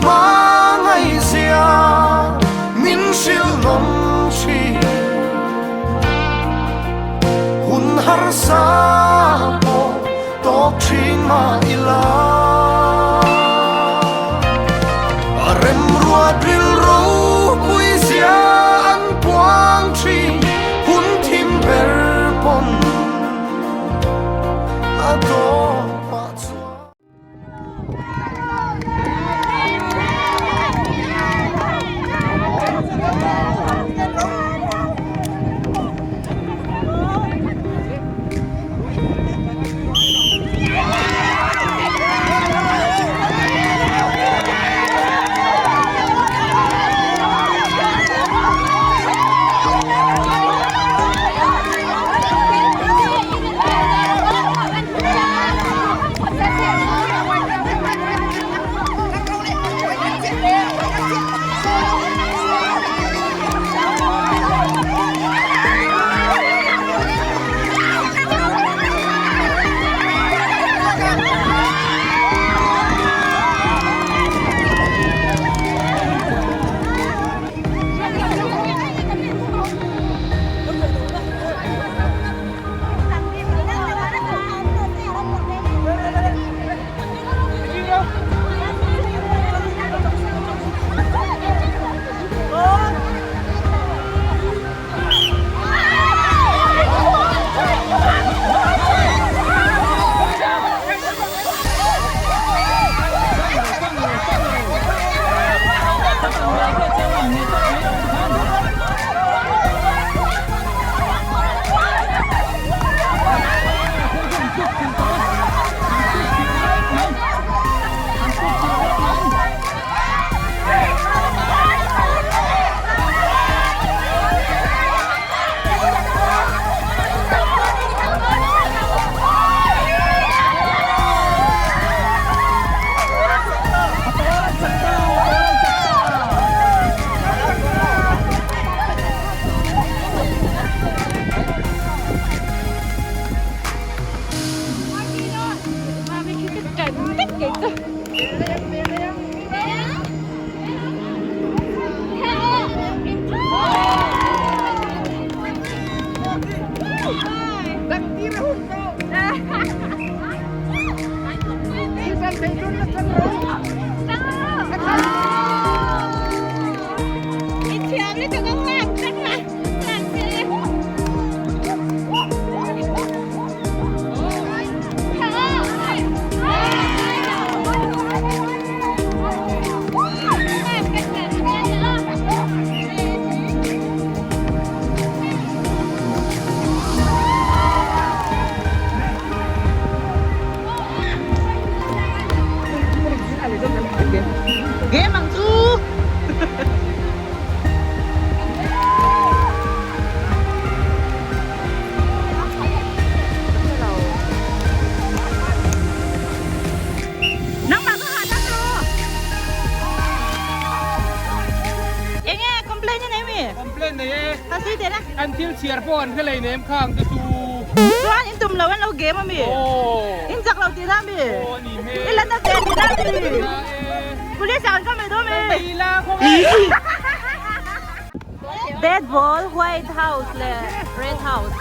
Hmangaihzia min hrilh nawm thin. Hun harsa pawh tawk thin mah ila. A remruat rilru puizia an puang thin. Hun thim ber pawn a tawpah chuan. Game ang chu. Nangmah kha hahdam rawh. Enge complain i nei mi? Complain nei e. Ka sawi teh la. An thil chhiar pawh an hre lei nem kha ang te chu. Chuan in tum lo an lo game ami? Aw. In chak lo tih na mi? Aw a ni hmel. I la na ve tih na mi? Na e. Police ah an ka mai dawn mi? Ka la khawngaih. Dead ball, white house leh red house.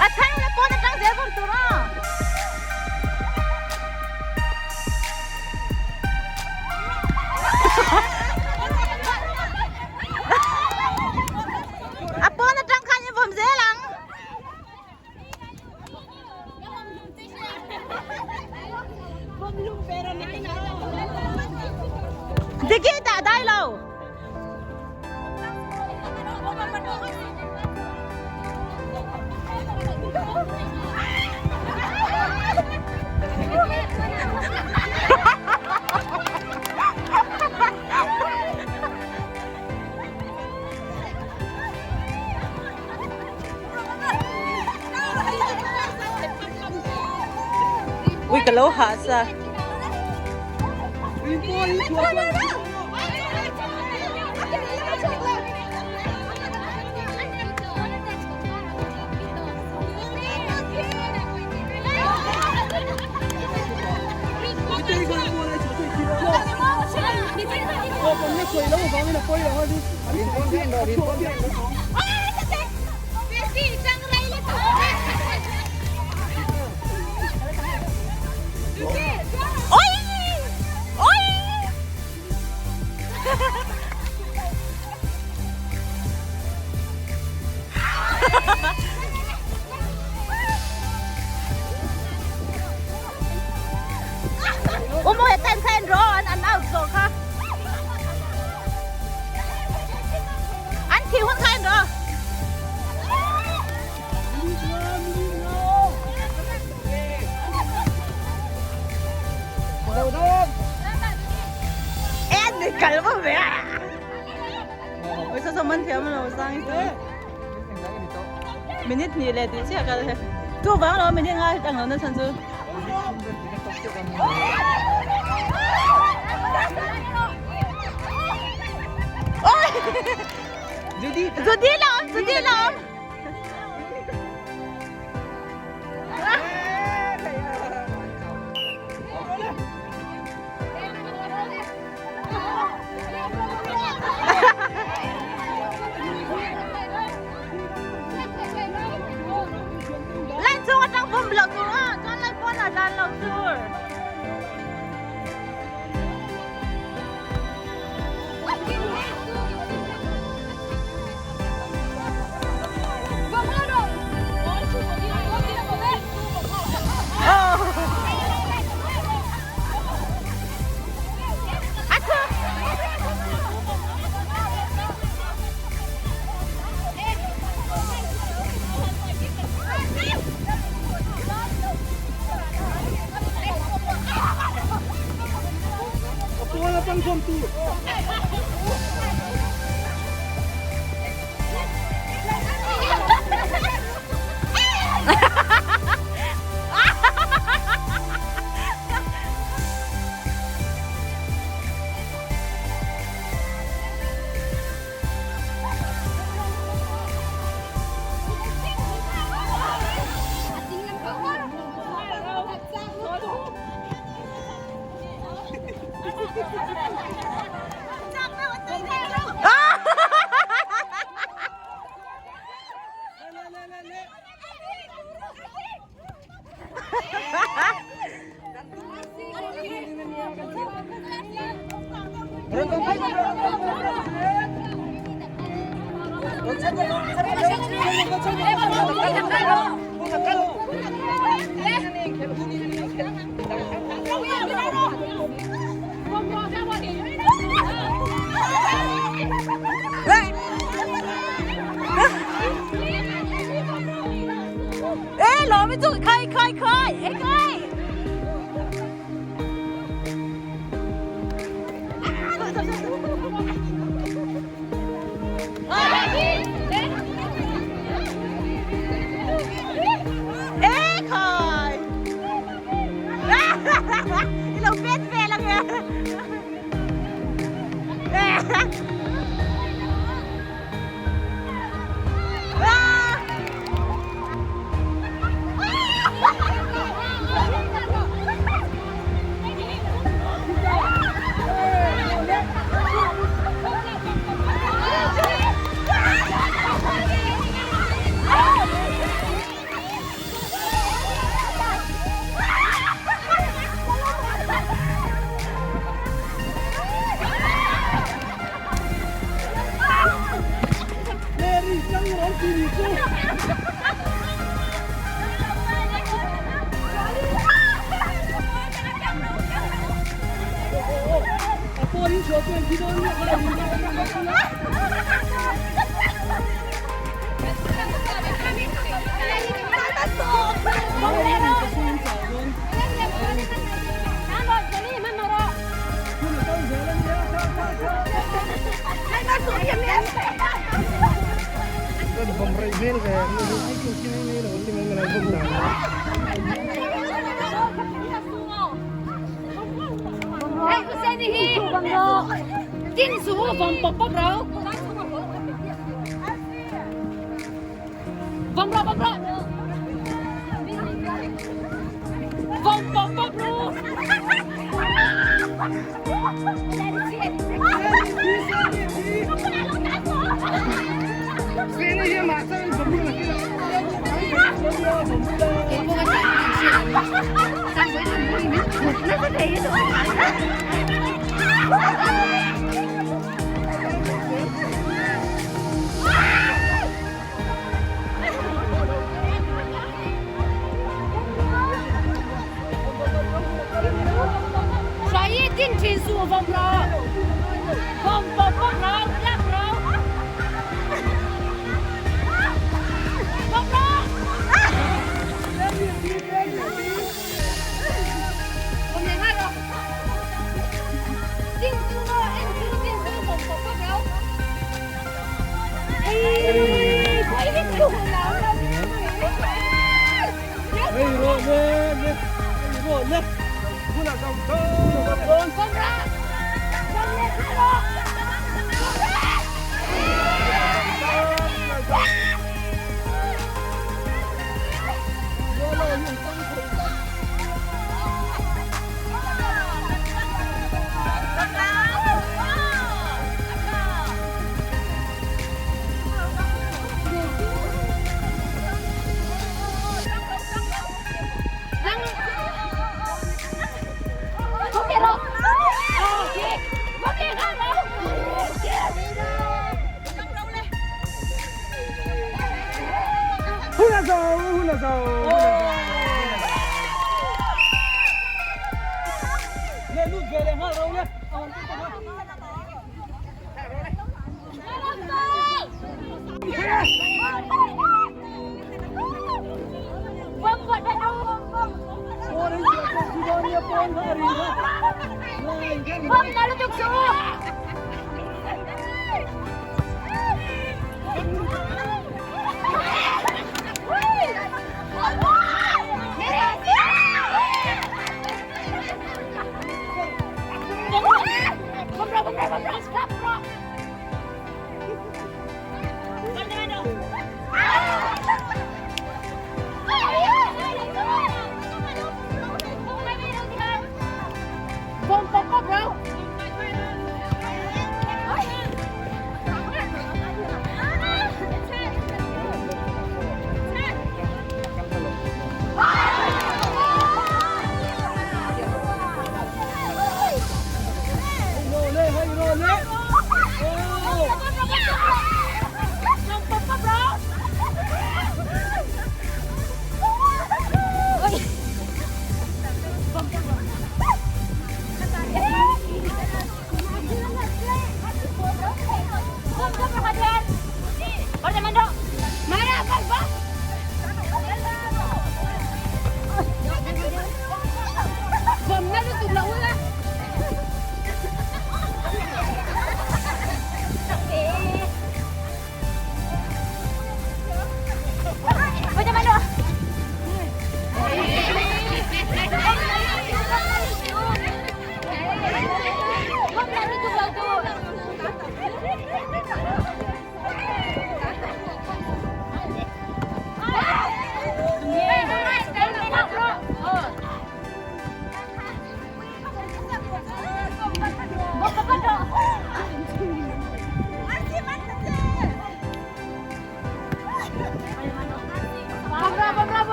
A chhan la pawn atang zel bawm tur a. A pawn atang khan in vawm zel ang. Diki dah dai lo. Ka lo hah sa. Umawi ten kha en rawh an an out zawh kha. An thih hun kha en rawh. En ni kal va ve a. Oi sa sa man thiam lo sang hi. Minute hnih leh tih chiah kal he. Chu vang lo minute nga ang lo na chhan chu. Oi! Judy, Judy lam, Judy lam. Line chung atang bum lo tur a, chuan lai pawn ah dan lo tur. Ê, lộn với tôi khơi khơi khơi ê khơi Ê khơi Lo bet ve lang e. Hei Hussein hi tin su vawm pawp pawp ro. Vawm ro vawm ro. Vawm pawp pawp ro. Tin thin su vawm ro. Vawm pawp pawp ro. Lak ro. Vawm ro. Vawm leh nghal ro. Tin su maw en su tin su vawm pawp pawp ro. Ei, khawi hi chu lo lo. Hei rawh le le hei rawh le.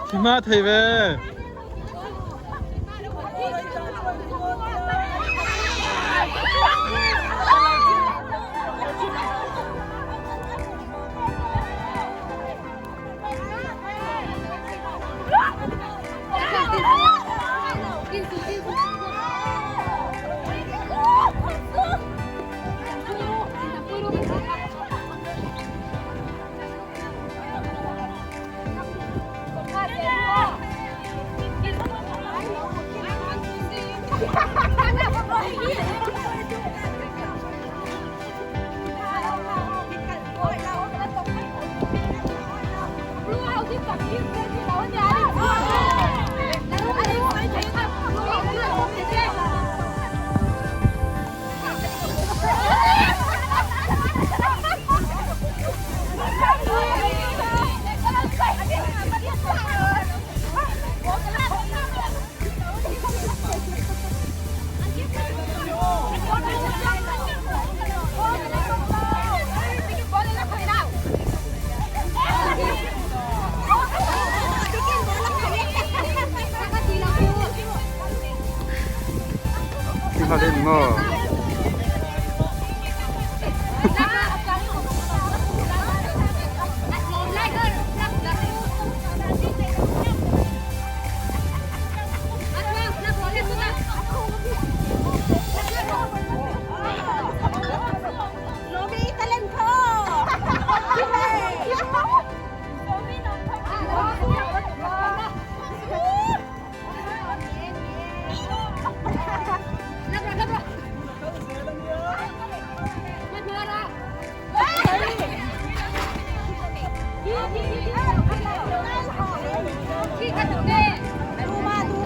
Thi hma thei ve.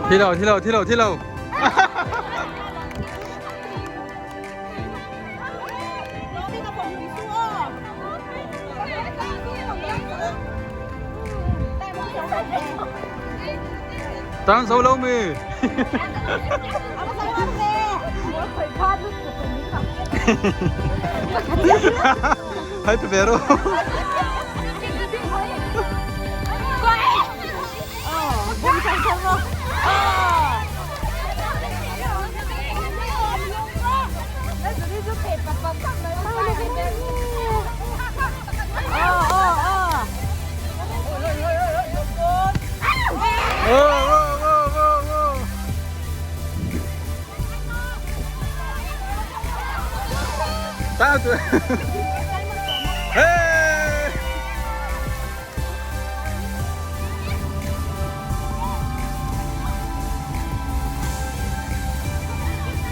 Thi lo, thi lo, thi lo, thi lo. Tang zo lo mi. Hai pe ve ro.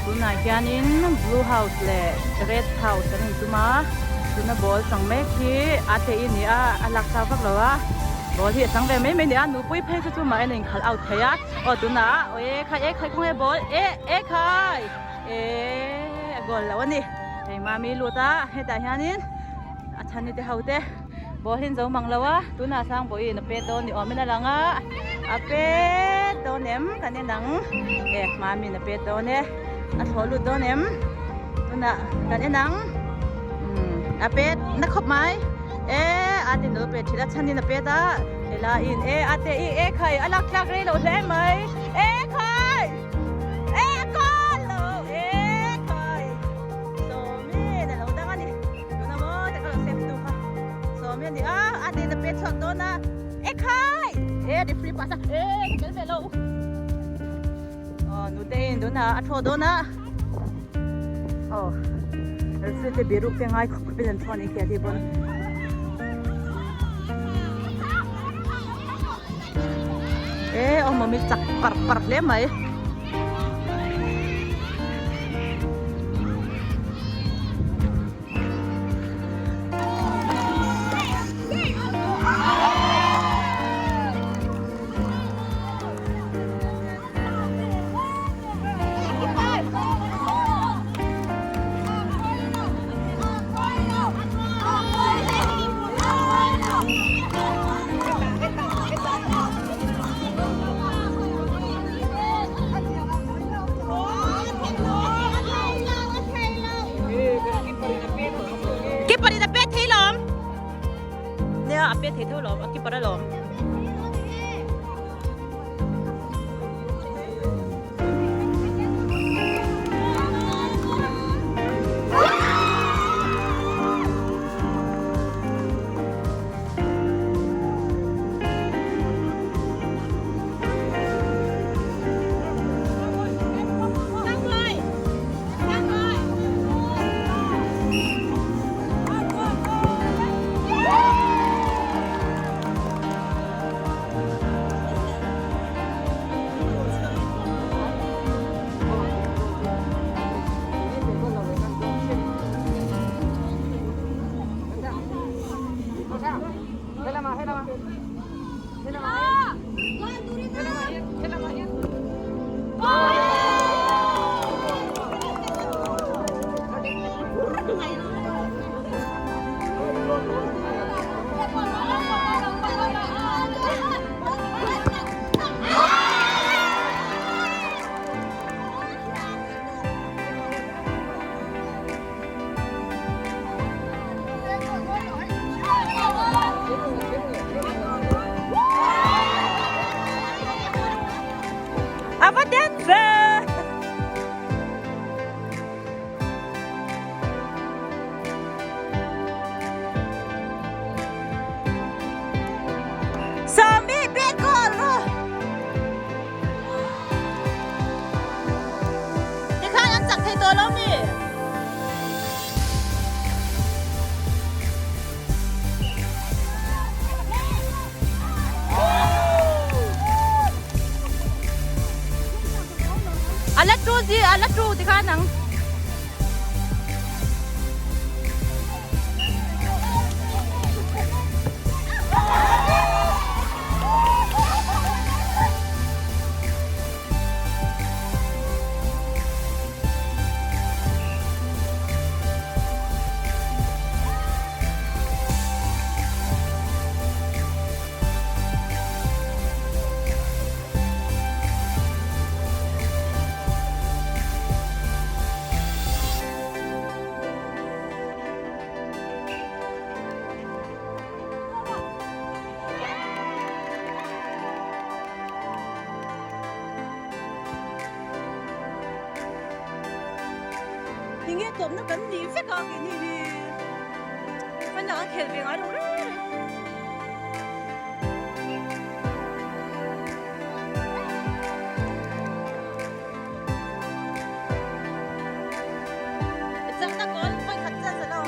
Tunah hianin blue house leh red house an intum a tuna ball chang mek hi a te i ni a a lak chau vak lo a ball hi a chang ve mai mai a ni a nupui phei chu chu mah en a inkhalh out thei a aw tunah aw e khai e khai khawnge ball e e khai e a goal lo a ni hei mami lut a hetah hianin a chhani te ho te ball hi an zo mang lo a tunah sangbawiin a pet dawn ni awmin a lang a a pet dawn em kan en ang e mamiin a pet dawn e a thlawh lut dawn em tunah kan en ang umm a pet na khawp mai e a tin lo pet thin a chhanin a pet a helaiin e a te i e khai a lak thlak rei lo hle mai e khai. E a kawl lo e khai Sawmi na lo dang a ni tuna maw te kha lo save tu kha Sawmi a ni a a nen a pet chhuak dawn a e khai e referee pass a e ka tel ve lo aw nute in tuna a thaw dawn a aw referee te biruk te ngai khawp khawpin an thaw a ni khi a ti pawn. E awm awm i chak par par hle mai. Keeper in a pet thei lawm. Nia a pet thei tho lawm a keeper alawm. A va den ve! Sawmi pek goal rawh! Tikhan an chak thei tawh lo mi? A la tu zi, a la tu tikhan ang. Tinge tawpna kan nih vek a keini hi hmanah kan khel ve ngai lo reng reng. Chakna goal vawikhat chiah sa lo.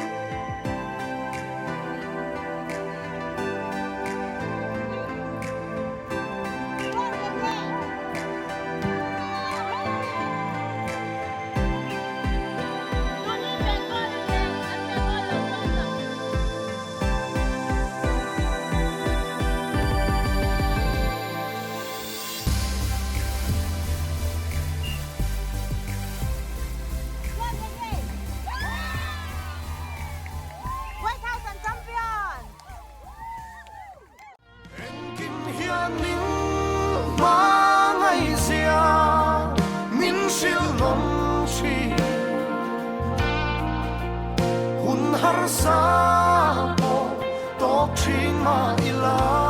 White House an champion! Engkim hian min hmangaih zia min hrilh nawm thin. Hun harsa pawh tawk thin mah ila.